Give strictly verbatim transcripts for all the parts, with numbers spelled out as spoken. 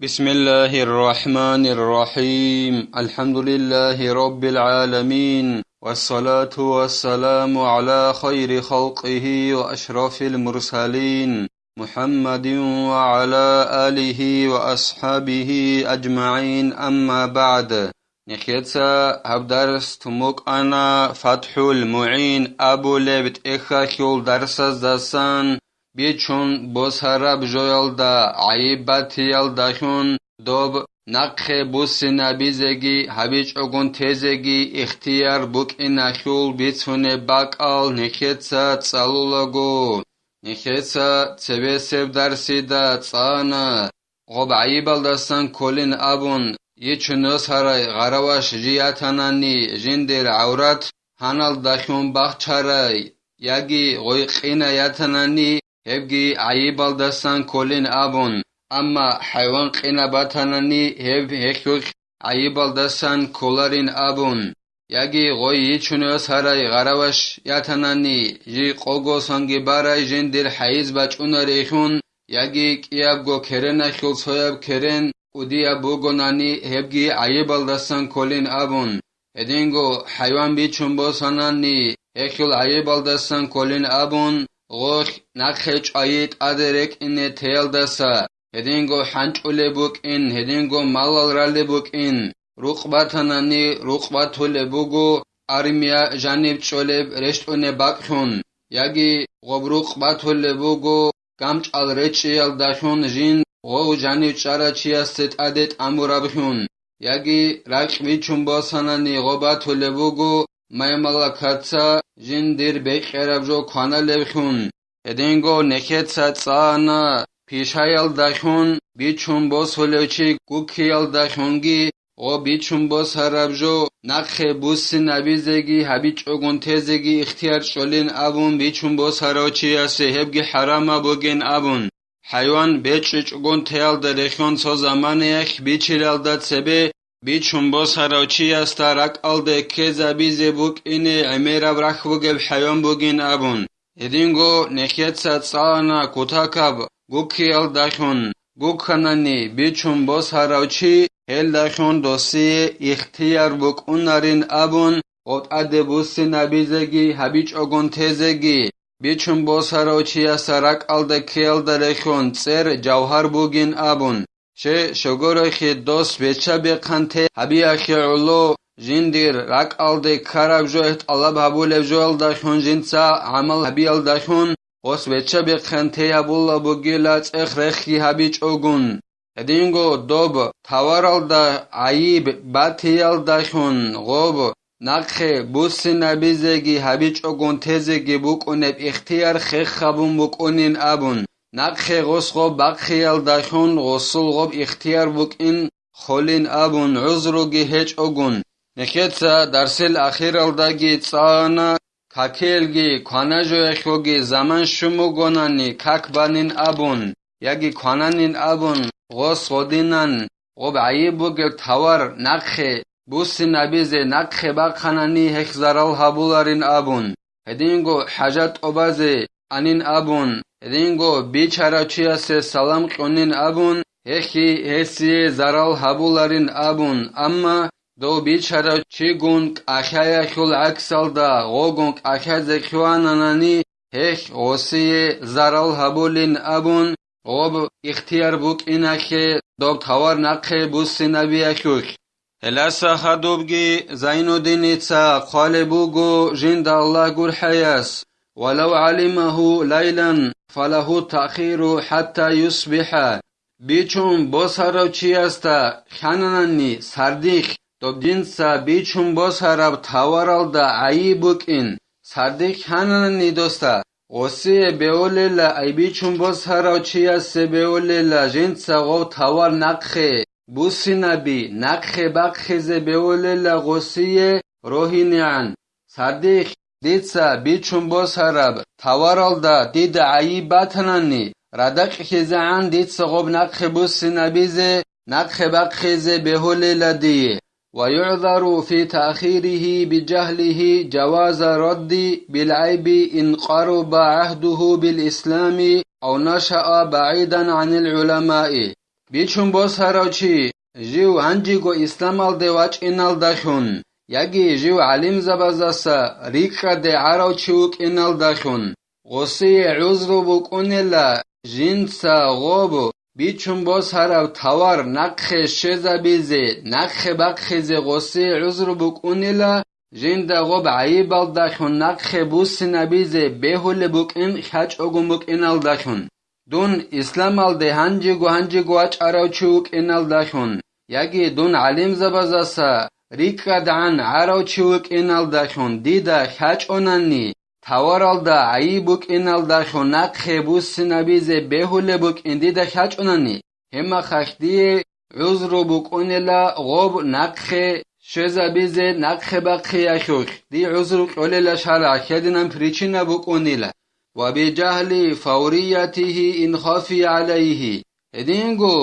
بسم الله الرحمن الرحيم. الحمد لله رب العالمين. والصلاة والسلام على خير خلقه وأشرف المرسلين محمد وعلى آله وأصحابه أجمعين. أما بعد. Нехеца гьаб дарс тумукъана ФатхӀул МугӀин абулеб тӀехьалъул дарсаздасан, бичун босараб жоялда, гӀайиб батиялдалъун доб нахъе буссинабизеги гьабичӀогун тезеги ихтияр букӀиналъул бицунеб бакӀал нехеца цӀалулаго. Нехеца цебесеб дарсида цӀана, гъоб гӀайибалдасан кколин абун, ичун босарай гъараваш жи ятанани жиндир гӀаврат гьаналдалъун бахчарай, яги гъой къина ятанани, гьебги гӀайибалдасан кколин абун, амма хӀайван къина батанани, гьеб гьелъулъ гӀайибалдасан кколарин абун, яги гъой ичун босарай гъараваш ятанани, жи къогосанги барай жиндир хӀайз бачӀунарелъун, яги кӀиябго кереналъул цояб керен кӀудияб бугонани, гьебги гӀайибалдасан кколин абун, гьединго хӀайван бичун босанани, гьелъул гӀайибалдасан кколин абун, гъолъ нахъе чӀвайи тӀаде рекӀине теялдаса, гьединго хӀанчӀулеб букӀин, гьединго малал ралеб букӀин, рукъ батанани, рукъ батулеб буго армия жаниб чӀолеб рещтӀунеб бакӀлъун, яги гъоб рукъ батулеб буго гамчӀал речӀчӀиялдалъун жин гъов жанив чӀарав чиясде тӀаде тӀамураблъун, яги ракь бичун босанани гъо батулеб буго маймалакаца жиндир бекьараб жо кваналеблъун. Гьединго нехеца цӀана пишаялдалъун бичун босулев чи гуккиялдалъунги, гъо бичун босараб жо нахъе буссинабизеги гьабичӀогун тезеги ихтияр чӀолин абун бичун босарав чиясе гьебги хӀарамаб бугин абун, хӀайван бечӀичӀогун теялда рехьон цо заманаялъ бичилалда цебе бичун босарав чиясда ракӀалде ккезабизе букӀине гӀемераб рахь бугеб хӀайван бугин абун. Гьединго нехеца цӀана кутакаб гуккиялдалъун, гукканани бичун босарав чи гьелдалъун досие ихтияр букӀунарин абун, гъоб тӀаде буссинабизеги гьабичӀогун тезеги, бичун босарав чияса ракӀалда ккеялда рехьун цӀер жавгьар бугин абун. Ще щогорохи дос бечча-бехъан те гьабиялъе гӀоло, жиндир ракӀалде ккараб жо тӀалаб гьабулеб жоялдалъун жинца гӀамал гьабиялдалъун, гъос бечча-бехъан те гьабула бугила цӀех-рехги гьабичӀогун. Гьединго доб таваралда гӀайиб батиялдалъун гъоб нахъе буссинабизеги гьабичӀогун тезеги букӀунеб ихтияр хехабун букӀунин абун, нахъе гъос гъоб бахъиялдалъун гъосул гъоб ихтияр букӀин холин абун гӀузруги гьечӀогун. Нехеца дарсил ахиралдаги цӀана какелги кванажоялъулги заман щун бугонани как банин абун, яги квананин абун гъос гъодинан, гъоб гӀайиб бугеб тавар нахъе буссинабизе нахъе бахъанани гьех зарал гьабуларин абун, гьединго хӀажат тӀобазе анин абун, гьединго бичарав чиясе салам кьунин абун, гьехги гьесие зарал гьабуларин абун, амма дов бичарав чигун кӀалъаялъул гӀаксалда гъогун кӀалъазе хьвананани, гьех гъосие зарал гьабулин абун, гъоб ихтияр букӀиналъе доб тавар нахъе буссинабиялъулъ. Гьеласа хадубги Зайнуддиница хъвалеб буго жинда Аллагь гурхӀаяс: «Валав гӀалимагьу лайлан, фалагьу таъхиру хӀатта юсбихӀа». Бичун босарав чиясда хьананани сардихъ, доб жинца бичун босараб таваралда гӀайиб букӀин, сардихъ хьананани досда, гъосие бевулела, ай бичун босарав чиясе бевулела жинца гъов тавар нахъе буссинаби, нахъе бахъизе бевулела гъосие рогьинегӀан. Сардихъ, дица бичун босараб таваралда дида гӀайиб батанани, радакьлъизегӀан дица гъоб нахъе буссинабизе, нахъе бахъизе бегьулела дие. ويعذر في تأخيره بجهله جواز الرد بالعيب إن قرب عهده بالإسلام أو نشأ بعيدا عن العلماء. бичун босарав чи жив гьанжего исламалде вачӀиналдалъун, яги жив гӀалимзабаздаса рикӀкӀаде гӀарав чи вукӀиналдалъун, гъосие гӀузру букӀунела жинца гъоб бичун босараб тавар нахъе щвезабизе, нахъе бахъизе гъосие гӀузру букӀунела, жинда гъоб гӀайибалдалъун нахъе буссинабизе бегьулеб букӀин хьачӀогун букӀиналдалъун. Дун исламалде гьанжего-гьанжего вачӀарав чи вукӀиналдалъун, яги дун гӀалимзабаздаса рикӀкӀадегӀан гӀарав чи вукӀиналдалъун дида хьачӀонани, таваралда гӀайиб букӀиналдалъун нахъе буссинабизе бегьулеб букӀин дида хьачӀонани, гьебмахалъ дие гӀузру букӀунела гъоб нахъе щвезабизе, нахъе бахъиялъулъ дие гӀузру кьолела шаргӀалъ, гьединаб причина букӀунела. Ва бижагьли фавриятигьи ин хафия гӀалайгьи. Гьединго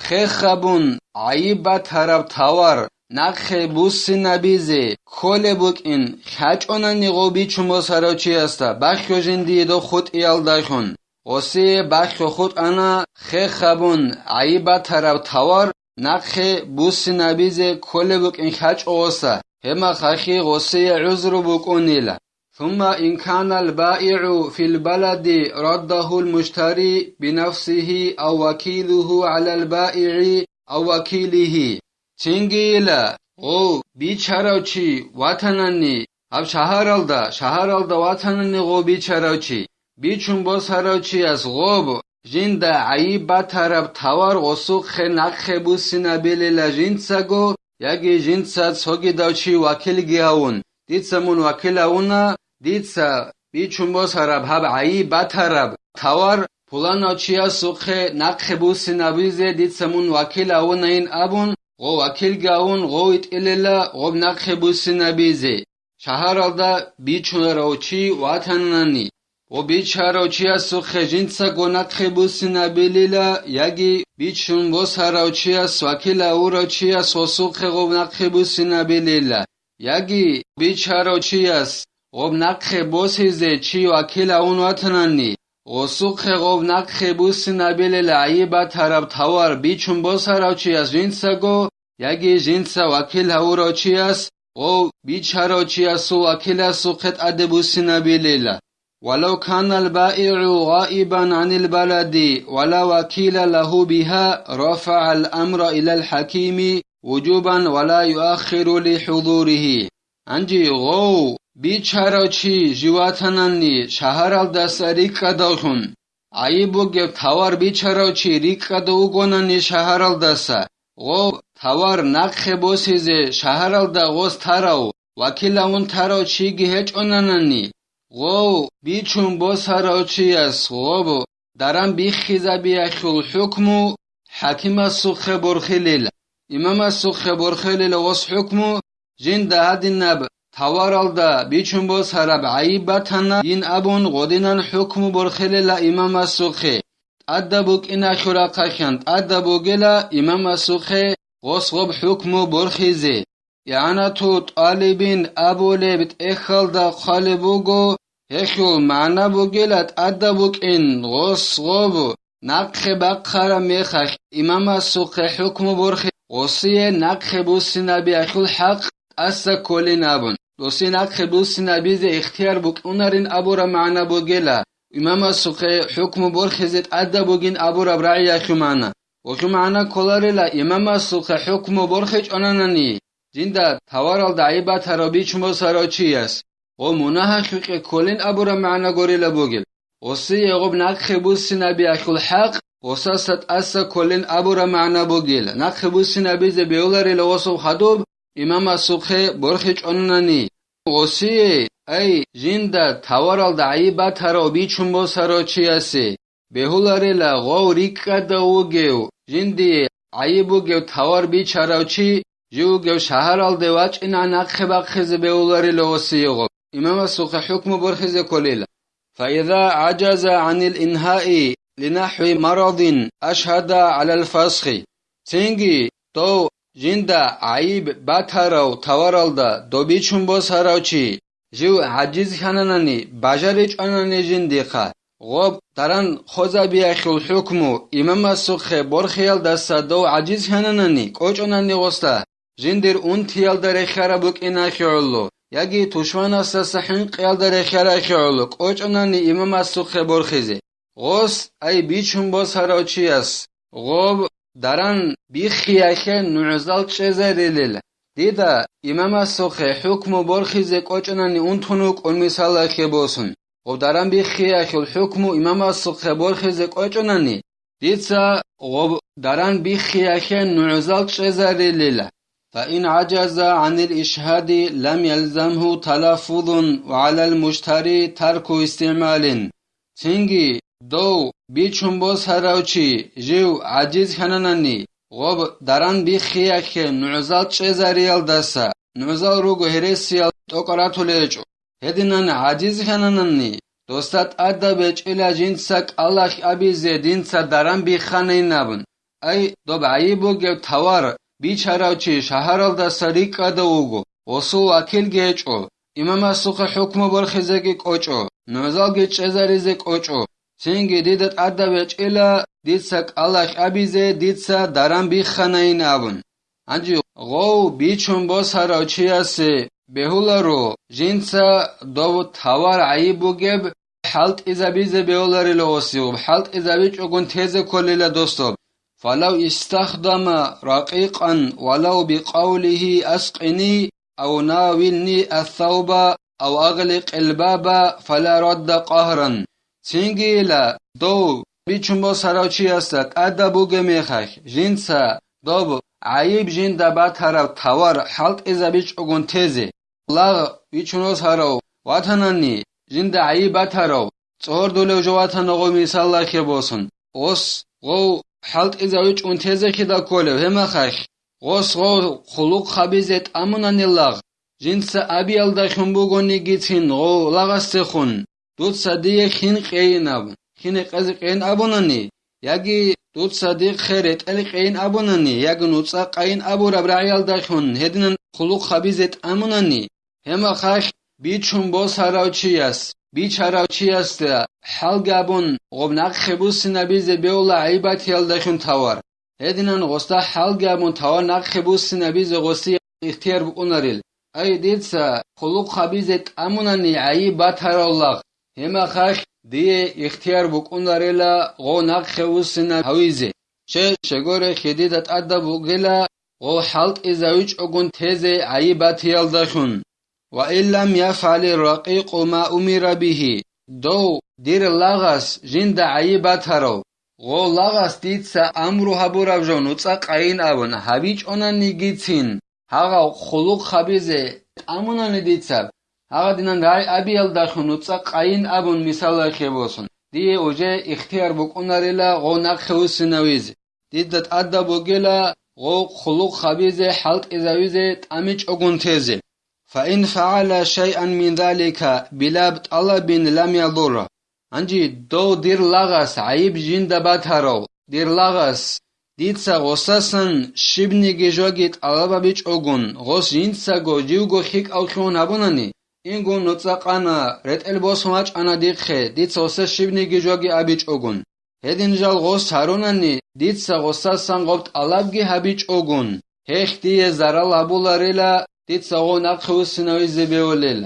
хехабун гӀайиб батараб тавар нахъе буссинабизе кколеб букӀин хьачӀонани гъов бичун босарав чиясда, бахъго жиндие дов хутӀиялдалъун. Гъосие бахъго хутӀана хехабун гӀайиб батараб тавар нахъе буссинабизе кколеб букӀин хьачӀо гъоса, гьебмахалъ гъосие гӀузру букӀунила. ثم إن كان البائع في البلد رده المشتري بنفسه أو وكيله على البائع أو وكيله. Цинги ила, гъов бичарав чи ватанани, гьаб шагьаралда, шагьаралда ватанани гъов бичарав чи, бичун босарав чияс гъоб жинда гӀайиб батараб тавар гъосухъе нахъе буссинабилила жинцаго, яги жинца цогидав чи вакилги гьавун, дица мун вакил гьавуна, дица бичун босараб гьаб гӀайиб батараб тавар пуланав чиясухъе нахъе буссинабизе дица мун вакил гьавунайин абун, гъов вакилги гьавун гъов витӀилила гъоб нахъе буссинабизе. Шагьаралда бичунарав чи ватанани, гъо бичарав чиясухъе жинцаго нахъе буссинабилила, яги бичун босарав чияс вакил гьавурав чияс гъосухъе гъоб нахъе буссинабилила, яги бичарав чияс гъоб нахъе босизе чи вакил гьавун ватанани, гъосухъе гъоб нахъе буссинабилила гӀайиб батараб тавар бичун босарав чияс жинцаго, яги жинца вакил гьавурав чияс гъов бичарав чиясул вакиласухъе тӀаде буссинабилила. ولو كان البائع غائبا عن البلد ولا وكيل له بها رفع الأمر إلى الحكيم وجوبا ولا يؤخر لحضوره. Гьанже гъов бичарав чи жив ватанани шагьаралдаса рикӀкӀадавлъун, гӀайиб бугеб тавар бичарав чи рикӀкӀадав вугонани шагьаралдаса, гъов тавар нахъе босизе шагьаралда гъос тарав, вакил гьавун тарав чиги гьечӀонанани, гъов бичун босарав чияс гъоб даран биххизабиялъул хӀукму хӀакимасухъе борхилила, имамасухъе борхилила гъос хӀукму, жинда гьадинаб таваралда бичун босараб гӀайиб батанайин абун гъодинан хӀукму борхилила имамасухъе. ТӀадаб букӀиналъул рахъалъан тӀадаб бугила имамасухъе гъос гъоб хӀукму борхизе. ИгӀанату тӀалибин абулеб тӀехьалда хъвалеб буго, гьелъул магӀна бугила тӀадаб букӀин гъос гъоб нахъе бахъараб мехалъ имамасухъе хӀукму борхи, гъосие нахъе буссинабиялъул хӀакъ тӀаса кколин абун, досие нахъе буссинабизе ихтияр букӀунарин абураб магӀна бугила, имамасухъе хӀукму борхизе тӀадаб бугин абураб рагӀиялъул магӀна. Гъолъул магӀна кколарила имамасухъе хӀукму борхичӀонанани, жинда таваралда гӀайиб батарав бичун босарав чияс, гъо мунагьалъукье кколин абураб магӀна гурила бугел. Гъосие гъоб нахъе буссинабиялъул хӀакъ гъосаса тӀаса кколин абураб магӀна бугел, нахъе буссинабизе бегьуларила гъосул хадуб имамасухъе борхичӀонани. Гъосие, ай, жинда таваралда гӀайиб батарав бичун босарав чиясе, бегьуларила гъов рикӀкӀадав вугев, жиндие гӀайиб бугев тавар бичарав чи, жив вугев шагьаралде вачӀина нахъе бахъизе бегьуларила гъосие гъоб, имамасухъе хӀукму борхизе кколила. فإذا عجز عن الإنهاء لنحو مرض أشهد على الفسخ. Цинги дов жинда гӀайиб батарав таваралда дов бичун босарав чи, жив гӀажиз хьананани, бажаричӀонани жиндихъа, гъоб даран хозабиялъул хӀукму имамасухъе борхиялдаса дов гӀажиз хьананани, кӀочӀонани гъосда, жиндир унтиялда рехьараб букӀинахье гӀоло, яги тушманасдаса хӀинкъиялда рехьарахье гӀоло, кӀочӀонани имамасухъе борхизе. Гъос, ай бичун босарав чияс, гъоб даран биххиялъе нугӀзал чӀезарилел. Дида имамасухъе хӀукму борхизе кӀочӀонани унтун вукӀун мисалалъе босун. Гъоб даран биххиялъул хӀукму имамасухъе борхизе кӀочӀонани, дица гъоб даран биххиялъе нугӀзал чӀезарилила. فإن عجز عن الإشهاد لم يلزمه تلفظ وعلى المشتري ترك استعمال. Цинги дов бичун босарав чи жив гӀажиз хьананани, гъоб даран биххиялъе нугӀзал чӀезариялдаса, нугӀзал руго гьересиял тӀокӀ ратулел гьечӀо. Гьединан гӀажиз хьананани, досда тӀадаб гьечӀила жинца кӀалалъ абизе динца даран бихханайин абун. Ай, доб гӀайиб бугеб товар бичарав чи шагьаралдаса рикӀкӀадав вуго, гъосул вакилги гьечӀо, имамасухъе хӀукму борхизеги кӀочӀо, нугӀзалги чӀезаризе кӀочӀо, цинги дида тӀадаб гьечӀила дица кӀалалъ абизе дица даран бихханайин абун. Гьанже гъов бичун босарав чиясе бегьуларо жинца дов товар гӀайиб бугеб хӀалтӀизабизе бегьуларила гъосие, хӀалтӀизабичӀогун тезе кколила досдоб. فلو استخدم رقيقا ولو بقوله أسقني أو ناولني الثوب أو أغلق الباب فلا رد قهرا. Цингила дов бичун босарав чиясда тӀадаб бугеб мехалъ, жинца доб гӀайиб жинда батарав товар хӀалтӀизабичӀогун тезе. Лагъ бичун босарав ватанани, жинда гӀайиб батарав, цӀордулев жо ватана гъов мисалалъе босун. Гъос гъов хӀалтӀизавичӀун тезехида кколев гьемахалъ, гъос гъов хъулухъ гьабизе тӀамунани лагъ, жинца абиялдалъун бугонигицин гъов лагъасдехун, дуца дие хин къейин абун, хин гьекъезе къейин абунани, яги дуца дихъе ретӀел къейин абунани, яги нуцӀа къайин абураб рагӀиялдалъун гьединан хъулухъ гьабизе тӀамунани, гьемахалъ бичун босарав чияс, бичарав чиясда хӀалги абун гъоб нахъе буссинабизе бегьула гӀайибатиялдалъун тавар. Гьединан гъосда хӀалги абун тавар нахъе буссинабизе гъосие ихтияр букӀунарил. Ай, дица хъулухъ гьабизе тӀамунани гӀайиб батарав лагъ, гьемахалъ дие ихтияр букӀунарила гъов нахъе вуссина гьавизе. Че, чегоре хидида тӀадаб бугила гъов хӀалтӀизавичӀогун тезе гӀайиб батиялдалъун. وإن لم يفعل الرقيق ما أمر به, дов, дир лагъас жинда гӀайиб батарав, гъов лагъас дица амру гьабураб жо нуцӀа къайин абун гьабичӀонанигицин, гьагъав хъулухъ гьабизе тӀамунани дица, гьагъадинан рагӀи абиялдалъун нуцӀа къайин абун мисалалъе босун, дие уже ихтияр букӀунарила гъов нахъе вуссинавизе. Дида тӀадаб бугила гъов хъулухъ гьабизе, хӀалтӀизавизе, тӀамичӀогун тезе. فإن فعل شيئا من ذلك بلا طلب لم يضر. Гьанже дов дир лагъас гӀайиб жинда батарав, дир лагъас, дица гъосасан щибниги жоги тӀалаб гьабичӀогун, гъос жинцаго живго хӀикӀав лъугьун гьабунани, ингун нуцӀа къана, ретӀел босун вачӀана дихъе, дица гъосда щибниги жоги абичӀогун. Гьедин жал гъос гьарунани, дица гъосасан гъоб тӀалабги гьабичӀогун, гьелъ дие зарал гьабуларила, дица гъов нахъе вуссинавизе бегьулел.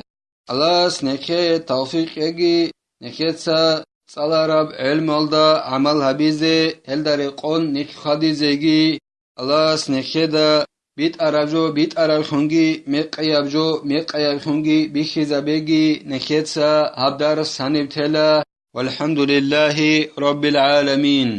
Аллагьас нехее тавфикъ кьеги, нехеца цӀалараб гӀелмалда гӀамал гьабизе, гьелда рекъон нихъ хьвадизеги, Аллагьас нехеда битӀараб жо битӀараблъунги, мекъияб жо мекъияблъунги бихьизабеги, нехеца гьаб дарс гьаниб тела. ВалхӀамдулиллагьи раббил гӀаламин.